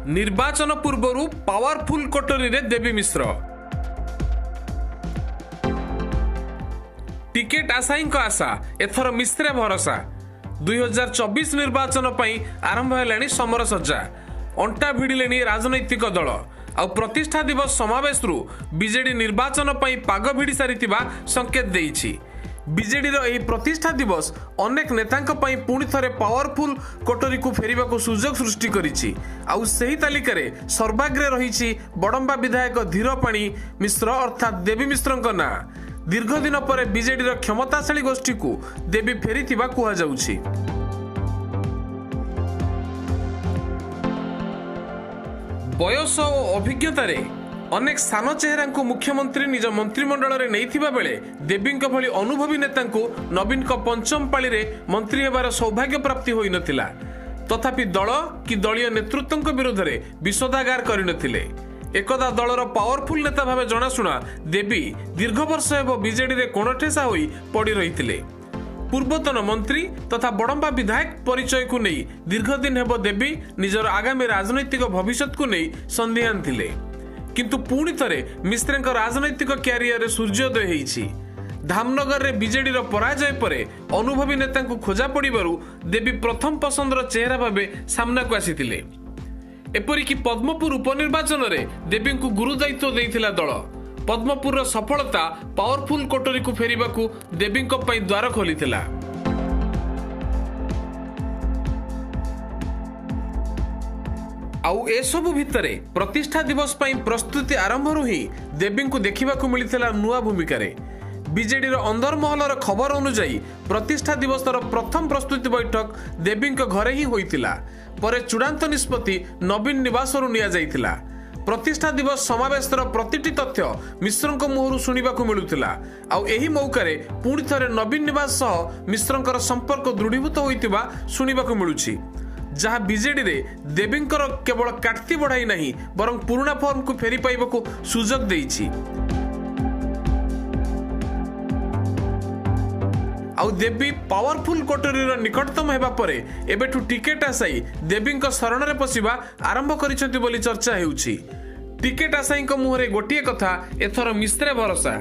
ନିର୍ବାଚନ ପୂର୍ବରୁ powerful କୋଟରୀରେ Debi Mishra. Ticket ଆଶାୟୀଙ୍କ ଆଶା ଏଥର ମିଶ୍ରେ ଭରସା। 2024 ନିର୍ବାଚନ ପାଇଁ ଆରମ୍ଭ ହେଲାଣି ସମରସଜ୍ଜା। ଅଣ୍ଟା ଭିଡ଼ିଲେଣି ରାଜନୈତିକ ଦଳ। ଆଉ ପ୍ରତିଷ୍ଠା ଦିବସ ସମାବେଶରୁ ବିଜେଡି ନିର୍ବାଚନ ପାଇଁ ପାଗ ଭିଡ଼ି ସାରିଥିବା ସଂକେତ ଦେଇଛି। ବିଜେଡିର ଏହି ପ୍ରତିଷ୍ଠା ଦିବସ ଅନେକ ନେତାଙ୍କ ପାଇଁ ପୁଣି ଥରେ ପାୱାରଫୁଲ କୋଟରୀକୁ ଫେରିବାକୁ ସୁଯୋଗ ସୃଷ୍ଟି କରିଛି। ଆଉ ସେହି ତାଲିକାରେ ସର୍ବାଗ୍ରେ ରହିଛି ବଡ଼ମ୍ବା ବିଧାୟକ ଧୀରପାଣି ମିଶ୍ର ଅର୍ଥାତ୍ ଦେବୀ ମିଶ୍ରଙ୍କ ନାଁ। ଦୀର୍ଘଦିନ ପରେ ବିଜେଡିର କ୍ଷମତାଶାଳୀ ଗୋଷ୍ଠୀକୁ ଦେବୀ ଫେରିଥିବା କୁହାଯାଉଛି। ବୟସ ଓ ଅଭିଜ୍ଞତାରେ ଅନେକ ସାନ ଚେହେରାଙ୍କୁ ମୁଖ୍ୟମନ୍ତ୍ରୀ ନିଜ ମନ୍ତ୍ରିମଣ୍ଡଳରେ ନେଇଥିବା ବେଳେ ଦେବୀଙ୍କ ଭଳି ଅନୁଭବୀ ନେତାଙ୍କୁ ନବୀନଙ୍କ ପଞ୍ଚମ ପାଳିରେ ମନ୍ତ୍ରୀ ହେବାର ସୌଭାଗ୍ୟ ପ୍ରାପ୍ତି ହୋଇନଥିଲା। ତଥାପି ଦଳ କି ଦଳୀୟ ନେତୃତ୍ୱଙ୍କ ବିରୋଧରେ ବିଷୋଦାଗାର କରିନଥିଲେ। ଏକଦା ଦଳର ପାୱାରଫୁଲ ନେତା ଭାବେ ଜଣାଶୁଣା ଦେବୀ ଦୀର୍ଘ ବର୍ଷ ହେବ ବିଜେଡିରେ କୋଣଠେସା ହୋଇ ପଡ଼ି ରହିଥିଲେ। ପୂର୍ବତନ ମନ୍ତ୍ରୀ ତଥା ବଡ଼ମ୍ବା ବିଧାୟକ ପରିଚୟକୁ ନେଇ ଦୀର୍ଘଦିନ ହେବ ଦେବୀ ନିଜର ଆଗାମୀ ରାଜନୈତିକ ଭବିଷ୍ୟତକୁ ନେଇ ସନ୍ଦିହାନ ଥିଲେ। କିନ୍ତୁ ପୁଣି ଥରେ ମିଶ୍ରଙ୍କ ରାଜନୈତିକ କ୍ୟାରିୟରରେ ସୂର୍ଯ୍ୟୋଦୟ ହେଇଛି। ଧାମନଗରରେ ବିଜେଡିର ପରାଜୟ ପରେ ଅନୁଭବୀ ନେତାଙ୍କୁ ଖୋଜା ପଡ଼ିବାରୁ ଦେବୀ ପ୍ରଥମ ପସନ୍ଦର ଚେହେରା ଭାବେ ସାମ୍ନାକୁ ଆସିଥିଲେ। ଏପରିକି ପଦ୍ମପୁର ଉପନିର୍ବାଚନରେ ଦେବୀଙ୍କୁ ଗୁରୁଦାୟିତ୍ୱ ଦେଇଥିଲା ଦଳ। ପଦ୍ମପୁରର ସଫଳତା ପାୱାରଫୁଲ କୋଟରୀକୁ ଫେରିବାକୁ ଦେବୀଙ୍କ ପାଇଁ ଦ୍ୱାର ଖୋଲିଥିଲା। ଆଉ ଏସବୁ ଭିତରେ ପ୍ରତିଷ୍ଠା ଦିବସ ପାଇଁ ପ୍ରସ୍ତୁତି ଆରମ୍ଭରୁ ହିଁ ଦେବୀଙ୍କୁ ଦେଖିବାକୁ ମିଳିଥିଲା ନୂଆ ଭୂମିକାରେ। ବିଜେଡିର ଅନ୍ଦରମହଲର ଖବର ଅନୁଯାୟୀ ପ୍ରତିଷ୍ଠା ଦିବସର ପ୍ରଥମ ପ୍ରସ୍ତୁତି ବୈଠକ ଦେବୀଙ୍କ ଘରେ ହିଁ ହୋଇଥିଲା। ପରେ ଚୂଡ଼ାନ୍ତ ନିଷ୍ପତ୍ତି ନବୀନ ନିବାସରୁ ନିଆଯାଇଥିଲା। ପ୍ରତିଷ୍ଠା ଦିବସ ସମାବେଶର ପ୍ରତିଟି ତଥ୍ୟ ମିଶ୍ରଙ୍କ ମୁହଁରୁ ଶୁଣିବାକୁ ମିଳୁଥିଲା। ଆଉ ଏହି ମୌକାରେ ପୁଣି ଥରେ ନବୀନ ନିବାସ ସହ ମିଶ୍ରଙ୍କର ସମ୍ପର୍କ ଦୃଢ଼ୀଭୂତ ହୋଇଥିବା ଶୁଣିବାକୁ ମିଳୁଛି, ଯାହା ବିଜେଡିରେ ଦେବୀଙ୍କର କେବଳ କାଟ୍ତି ବଢ଼ାଇ ନାହିଁ ବରଂ ପୁରୁଣା ଫର୍ମକୁ ଫେରି ପାଇବାକୁ ସୁଯୋଗ ଦେଇଛି। ଆଉ ଦେବୀ ପାୱାରଫୁଲ କୋଟରୀର ନିକଟତମ ହେବା ପରେ ଏବେଠୁ ଟିକେଟ ଆଶାୟୀ ଦେବୀଙ୍କ ଶରଣରେ ପଶିବା ଆରମ୍ଭ କରିଛନ୍ତି ବୋଲି ଚର୍ଚ୍ଚା ହେଉଛି। ଟିକେଟ ଆଶାୟୀଙ୍କ ମୁହଁରେ ଗୋଟିଏ କଥା, ଏଥର ମିଶ୍ରେ ଭରସା।